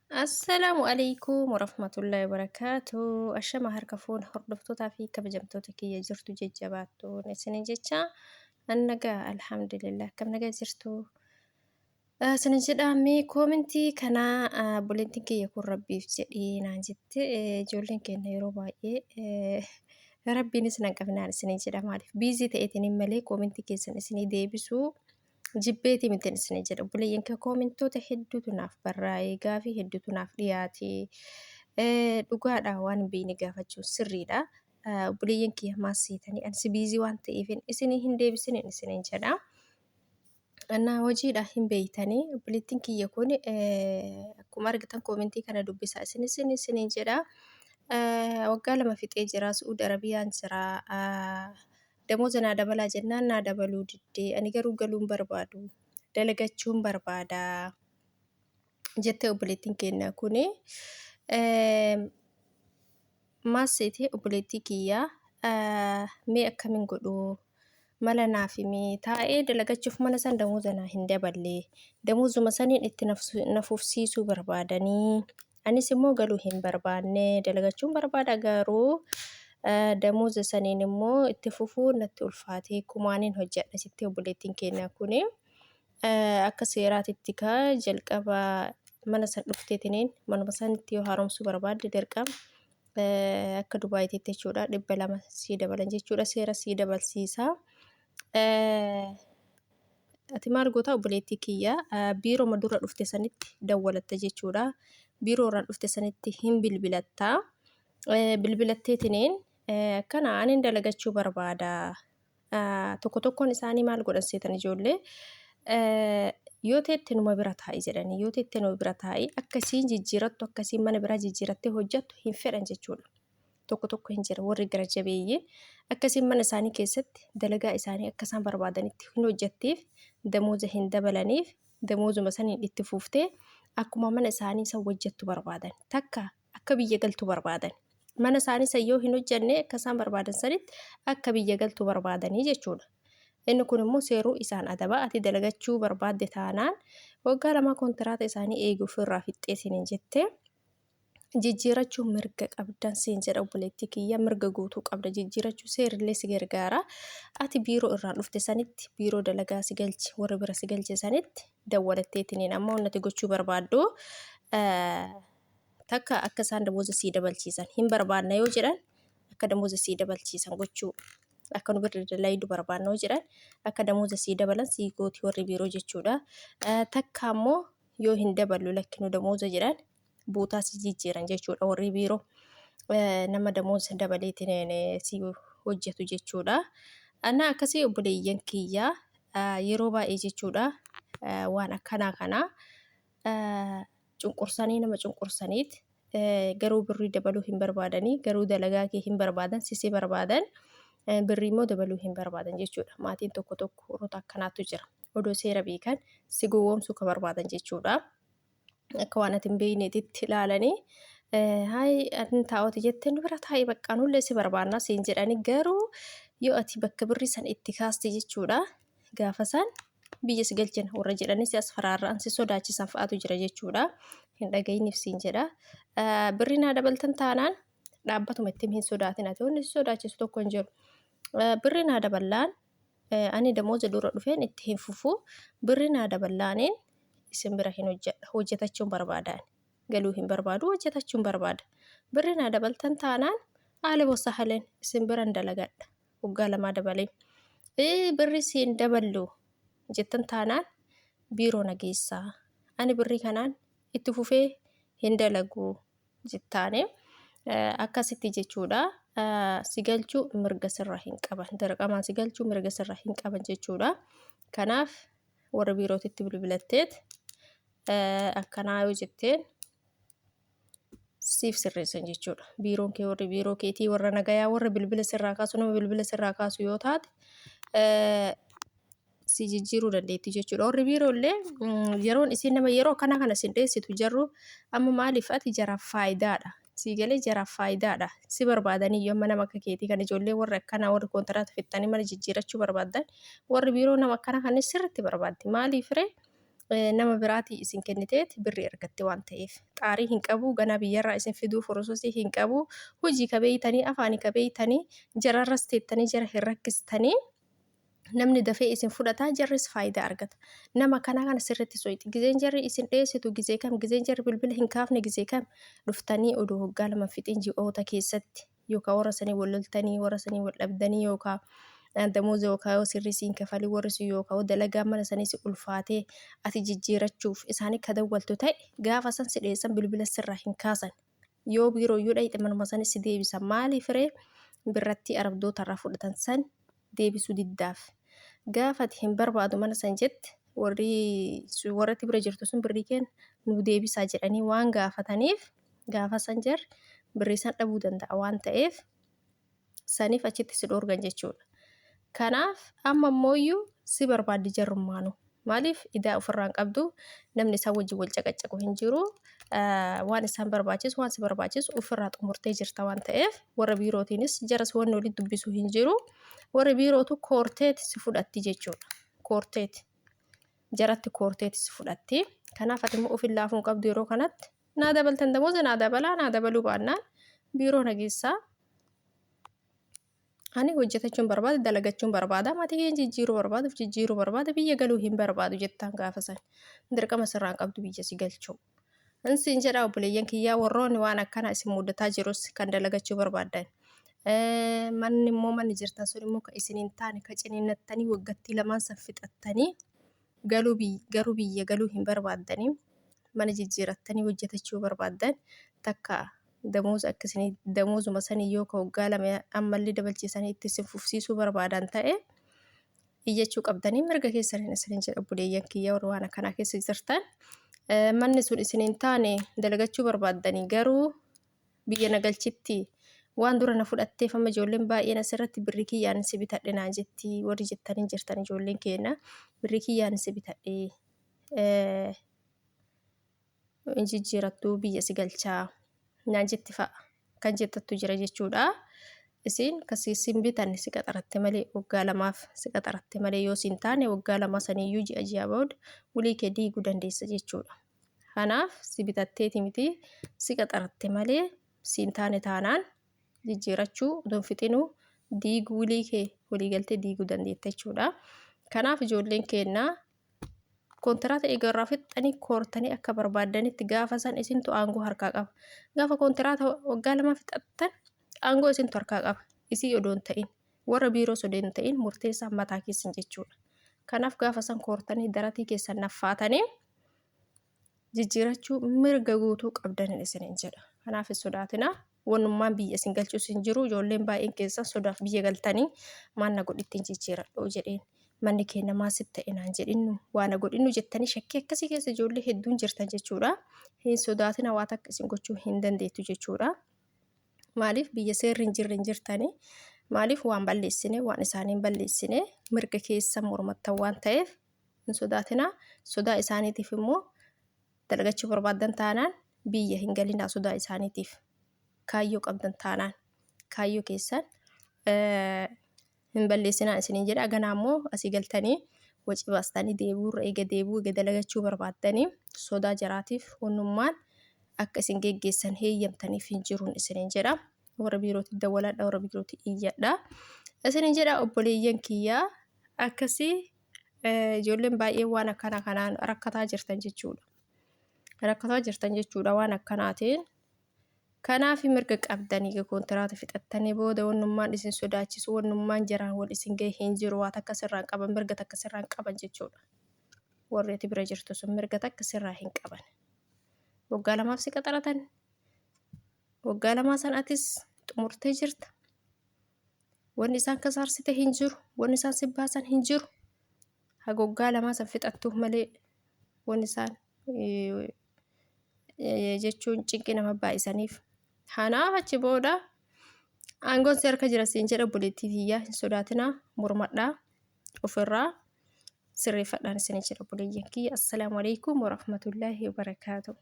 Assalaamu alaikum warahmatullahi wabarakaatu. Ashama harka fuune hordoftootaa fi kabajamtoota kiyya jirtu jajjabaattuun isinin jecha an nagaa alhamdulillah akkam nagaa jirtu. Isinin jedha mee koomentii kanaa obboleettiin kiyya kun rabbiif jedhii naan jette ijoolleen keenya yeroo baay'ee rabbiinis nan qabnaan isinin jedha maaliif biizii ta'eetiin malee koomentii keessan isinii deebisuu Jibbeetii mitin isin jedha obboleeyyan kee koomentoota hedduutu naaf barraa'ee gaafii hedduutu naaf dhiyaate. Dhugaadha waan hin beekne gaafachuun sirriidha. Obboleeyyan kiyya maal seetanii ani si biizii waan ta'eef isinii hin deebisinin isiniin jedha. Annaa hojiidha hin beektanii obboleettiin kiyya kun akkuma argitan koomentii kana dubbisaa isin isin isiniin jedha. Waggaa 2 fixee jira Su'uud Arabiyaan jira. Damooza naa dabalaa jennaan naa dabaluu didde. Ani garuu galuun barbaadu. Dalagachuun barbaada. Jette obboleettiin keenya kuni. Maal seete obboleettii kiyya mee akkamin godhu mala naaf himi taa'ee dalagachuuf mana san damooza naa hin daballe damoozuma saniin itti na fufsiisuu barbaadanii Anis immoo galuu hin barbaanne dalagachuun barbaada garuu damooza saniin immoo itti fufuu natti ulfaate kumaaniin hojjedha jettee obboleettiin keenya kuni akka seeraatitti ka jalqaba mana san dhufteetiniin manuma sanitti yoo haaromsuu barbaadde dirqama akka Dubaayititti jechuudha 200 sii dabalan jechuudha seera sii dabalsiisa. Ati maal goota obboleettii kiyya biiroma dura dhufte sanitti dawwalatta jechuudha. Biiroo irraan dhufte sanitti hin bilbilatta. Bilbilatteetiniin akkana anin dalagachuu barbaada. Tokko tokkoon isaanii maal godhan seetan ijoollee yoo teette numa bira taa'i jedhanii yoo teette numa bira taa'i akkasiin jijjiirattu akkasiin mana biraa jijjiirattee hojjattu hin fedhan jechuudha. Tokko tokko hin jira warri gara jabeeyyiin akkasiin mana isaanii keessatti dalagaa isaanii akka isaan barbaadanitti hin hojjettiif damooza hin dabalaniif damoozuma saniin itti fuuftee akkuma mana isaanii san hojjettu barbaadan takka akka biyya galtu barbaadan mana isaanii san yoo hin hojjenne akka isaan barbaadan sanitti akka biyya galtu barbaadanii jechuudha. Inni kun immoo seeruu isaan adaba ati dalagachuu barbaadde taanaan waggaa lamaa kontiraata isaanii eegi ofirraa fixxee siniin jette. Jijjiirachuu mirga qabdan siin jedha obboleettii kiyya mirga guutuu qabda jijjiirachuu seerillee si gargaara ati biiroo irraan dhufte sanitti biiroo dalagaa si galche warra bira si galche sanitti dawwalatteetiniin amma wannati gochuu barbaaddu takka akka isaan damooza sii dabalchiisan hin barbaanna yoo jedhan akka damooza sii dabalchiisan gochuu akka nu bira dalaydu barbaanna yoo jedhan akka damooza sii dabalan sii gooti warri biiroo jechuudha takka ammoo yoo hin daballu lakki nu damooza jedhan bootaa si jijjiiran jechuudha warri biiroo nama damooza dabaleetiin si hojjetu jechuudha. Ana akkasii obboleeyyan kiyya yeroo baay'ee jechuudha waan akkanaa kana cunqursanii nama cunqursaniit garuu birrii dabaluu hin barbaadanii garuu dalagaa kee hin barbaadan sisi barbaadan birrii immoo dabaluu hin barbaadan jechuudha. Maatiin tokko tokko warroota akkanaatu jira. Odoo seera beekan si gowwoomsuu ka barbaadan jechuudha. Akka waan ati hin beekneetitti ilaalanii hayi atin taa'ooti jettee nu bira taa'i baqqaa nullee si barbaannaa siin jedhanii garuu yoo ati bakka birrii san itti kaaste jechuudha gaafa san biyya si galchina warra jedhanii si as faraarra'an si sodaachisan fa'aatu jira jechuudha hin dhaga'iniif siin jedha birrii naa dabaltan taanaan dhaabbatuma ittiin hin sodaatin ati wanni si sodaachisu tokko hin jiru birrii naa daballaan ani damooza dura dhufeen itti hin fufu birri naa daballaaniin isin bira hin hojjedha hojjetachuun barbaadaan galuu hin barbaadu hojjetachuun barbaada birri naa dabaltan taanaan haala bosa halen isin biran dalagadha waggaa lamaa dabalee birri siin daballu jettan taanaan biiroo na geessaa ani birrii kanaan itti fufee hin dalagu jettaane akkasitti jechuudha. Si galchuu mirga sirraa hin qaban. Dirqamaan si galchuu mirga sirraa hin qaban jechuudha. Kanaaf warra biirootitti bilbilatteet akkanaa yoo jetteen siif sirreessan jechuudha. Biiroon kee warri biiroo keetii warra nagayaa warra bilbila sirraa kaasu nama bilbila sirraa kaasu yoo taate si jijjiiruu dandeetti jechuudha. Warri biiroo illee yeroon isiin nama yeroo akkanaa kana sin dheessitu jarru amma maaliif ati jaraaf faayidaadha. Sii galee jaraaf faayidaadha. Si barbaadanii iyyuu amma nama akka keetii kan ijoollee warri akkanaa warri kontiraata fixxanii mana jijjiirachuu barbaadan warri biiroo nama akkanaa kan sirriitti barbaaddi. Maaliif ree? Nama biraatii isin kenniteet birrii argatte waan ta'eef. Xaarii hin qabu, ganaa biyyarraa isin fiduu forososii hin qabu, hojii ka beeytanii, afaanii ka beeytanii, jararras teettanii jara hin rakkistanii, namni dafee isin fudhataa, jarris faayidaa argata. Nama kanaa kana sirriitti soyxi. Gizeen jarri isin dheessitu gizee kam, gizeen jarri bilbila hin kaafne gizee kam, dhuftanii odoo waggaa 2 fixin ji'oota keessatti yookaan warra sanii wal loltanii, warra sanii wal dhabdanii, yookaan damooza yookaan yoo sirrii siin kafalii warri sun yookaan dalagaa mana sanii si ulfaatee ati jijjiirachuuf isaanii ka dawwaltu ta'e, gaafa san si dheessan, bilbila sirraa hin kaasan. Yoo biiroo iyyuu dhayxe manuma sanis si deebisan. Maaliif ree? Birrattii arabdoota irraa fudhatan san deebisuu diddaaf. Gaafa ati hin barbaadu mana san jette, warri warratti bira jirtu sun birrii keenya nu deebisaa jedhanii waan gaafataniif, gaafa san jarri birrii san dhabuu danda'a waan ta'eef saniif achitti si dhoorgan jechuudha. Kanaaf amma immooyyuu si barbaaddi jarrummaanu. Maaliif? Idaa ofirraa hin qabdu, namni isaan wajjin wal caqaccaqu hin jiru, waan isaan barbaachisu, waan si barbaachisu ofirraa xumurtee jirta waan ta'eef, warra biirootiinis jaras wanni walitti dubbisu hin jiru. Warri biirootu koorteeti si fudhatti jechuudha. Koorteeti. Jaratti koorteeti si fudhatti. Kanaaf ati immoo ofin laafuu hin qabdu yeroo kanatti. Naa dabaltan damooza naa dabalaa, naa dabaluu baannaan biiroo na geessaa. Ani hojjetachuun barbaada, dalagachuun barbaada, maatii kiyya jijjiiruu barbaada, of jijjiiruu barbaada, biyya galuu hin barbaadu jettaan gaafa san. Dirqama sirraa hin qabdu biyya si galchuu. Insin jedha obboleeyyan kiyyaa, warroonni waan akkana isin mudataa jirus kan dalagachuu barbaaddan. Manni immoo manni jirtan sun immoo kan isin hin taane, kan ciniinnattanii waggattii lamaan san fixattanii galuu garuu biyya galuu hin barbaaddanii, mana jijjiirattanii hojjetachuu barbaaddan, takka damooza akka isinii damoozuma sanii yoo ka waggaa 2 ammallee dabalchiisanii itti isin fufsiisuu barbaadan ta'e, iyyachuu qabdanii mirga keessaniin isinin jedha obboleeyyan kiyya warri waan akkanaa keessa jirtan. Manni sun isin hin taane, dalagachuu barbaaddanii garuu biyya na galchitti, waan dura na fudhatteef amma ijoolleen baay'een asirratti birrii kiyyaan si bitadhe naan jetti warri jettanii jirtan, ijoolleen keenya birrii kiyyaan si bitadhe hin jijjiirattu, biyya si galchaa naan jetti fa'a kan jettattu jira jechuudha. Isin kasi sin bitanne, si qaxaratte malee, waggaa 2f si qaxaratte malee, yoo sin taane waggaa 2 saniyyuu ji'a ji'a booda wulii kee diiguu dandeessa jechuudha. Kanaaf si bitatteeti miti, si qaxaratte malee, siin taane taanaan jijjiirachuu odoo hin fixinuu diiguu, wulii kee waliigaltee diiguu dandeetta jechuudha. Kanaaf ijoolleen keenya kontiraata eega irraa fixxanii koortanii akka barbaaddanitti gaafa san isintu aangoo harkaa qaba. Gaafa kontiraata waggaa 2 fixattan aangoo isintu harkaa qaba. Isii odoo hin ta'in, warra biiroo odoo hin ta'in, murteessaan mataa keessan jechuudha. Kanaaf gaafa san koortanii daratii keessan naffaatanii jijjiirachuu mirga guutuu qabdanin isinin jedha. Kanaaf hin sodaatinaa. Wannummaan biyya isin galchus hin jiru. Ijoolleen baay'een keessan sodaaf biyya galtanii maal na godhittiin jijjiiradhoo jedheen. Manni keenya maal sitti ta'e naan jedhinnu, waa na godhinnu jettanii shakkii akkasii keessa ijoollee hedduun jirtan jechuudha. Hin sodaatina, waa takka isin gochuu hin dandeettu jechuudha. Maaliif? Biyya seerri hin jirre hin jirtanii. Maaliif? Waan balleessine, waan isaanii hin balleessine, mirga keessa mormattan waan ta'eef hin sodaatinaa. Sodaa isaaniitiif immoo dalagachuu barbaaddan taanaan biyya hin galinaa sodaa isaaniitiif. Kaayyoo qabdan taanaan kaayyoo keessan hin balleessinaa isiniin jedha. Ganaa immoo asii galtanii waci baastanii deebi'uurra eega deebi'uu eega dalagachuu barbaaddanii sodaa jaraatiif wannummaan akka isin geggeessan heeyyamtaniif hin jiruun isiniin jedha. Warra biirootti dawwaladha, warra biirootti iyyadha isiniin jedha obboleeyyan kiyyaa. Akkasii ijoolleen baay'een waan akkana kanaan rakkataa jirtan jechuudha. Rakkataa jirtan jechuudha waan akkanaatiin. Kanaaf mirga qabdanii egaa kontiraata fixattanii booda wannummaan isin sodaachisu, wannummaan jaraan wal isin gahe hin jiru, waa takka sirraa hin qaban, mirga takka sirraa hin qaban jechuudha. Warri ati bira jirtu sun mirga takka sirraa hin qaban. Waggaa 2f si qaxaratan. Waggaa 2 san atis xumurtee jirta. Wanni isaan kasaarsite hin jiru. Wanni isaan si baasan hin jiru. Haga waggaa 2 san fixattuuf malee wanni isaan jechuun cinqii nama baay'isaniif. Kanaaf achi booda aangoon si harka jira siin jedha obboleettii tiyyaa, hin sodaatinaa, mormadhaa, ofirraa sirreeffadhaan isin jedha obboleeyyan kiyya. Assalaamu alaikum warahmatullaahi wabarakaatuh.